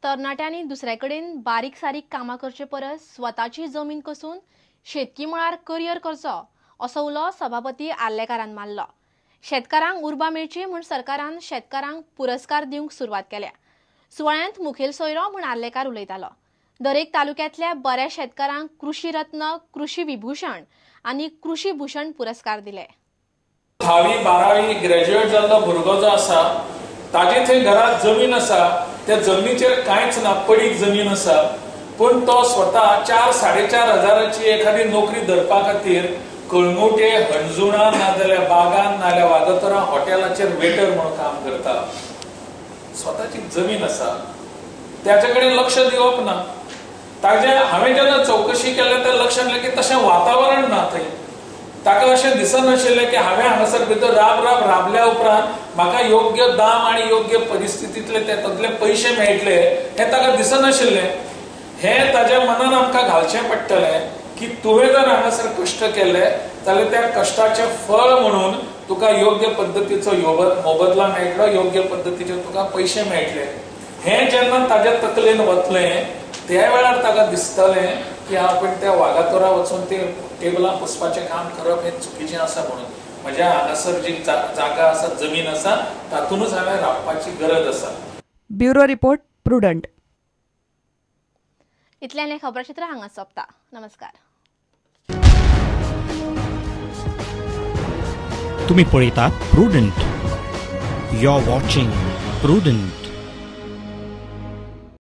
तरणाट्यांनी दुसऱ्या कडेन बारीक सारीक कामां करचे परस स्वताची जमीन कसून शेतकी मळार करियर करचो असो उलो सभापती आर्लेकारान मारलो. शेतकारांक उर्बा मेळची म्हूण सरकारान शेतकारांक पुरस्कार दिवंक सुरवात केल्या. सुवाळ्यांत मुखेल सोयरो म्हूण आर्लेकार उलयतालो. दरेक तालुक्यांतल्या बऱ्या शेतकारांक कृषी रत्न, कृषी विभूषण आनी कृषी भूषण पुरस्कार दिले. 10वी 12वी ग्रॅज्युएट जाल्लो भुरगो जो आसा ताजे थंय घरात जमीन आसा, त्या जमनीचेर कांयच ना, पडीक जमीन आसा, पूण तो स्वता 4 4.5 हजाराची एखादी नोकरी धरपा खातीर कळंगुटे, हणजुणा, नाजाल्यार बागान, नाजाल्यार वागोतरा हॉटेलाचेर वेटर म्हणून काम करता. स्वताची जमीन आसा, त्याचे कडेन लक्ष दिवप ना. ताजे हांवें जेन्ना चवकशी केल्या त्या लक्षात आयलें की तशें वातावरण ना थंय. ताका अशें दिसनाशिल्लें की हांवें हांगासर भितर राब राब राबल्या उपरांत म्हाका योग्य दाम आनी योग्य परिस्थितींतले ते तसले पयशे मेळटले हें ताका दिसनाशिल्लें. हें ताज्या मनान आमकां घालचें पडटलें की तुवें जर हांगासर कश्ट केले जाल्यार त्या कश्टाचें फळ म्हणून तुका योग्य पद्दतीचो मोबदला मेळटलो, योग्य पद्दतीचे तुका पयशे मेळटले. हें जेन्ना ताज्या तकलेन वतलें त्या वेळार ताका दिसतलें की आपण त्या वागातोरा वचून ते टेबलां पुसपाचें काम करप हें चुकीचें आसा म्हणून म्हज्या हांगासर जी जागा आसा, जमीन आसा, तातूंतच हांवें रावपाची गरज आसा. Bureau report, Prudent. इतल्यान हें खबरचित्र हांगा सोंपता. नमस्कार. तुम्ही पळयतात Prudent. You are watching Prudent.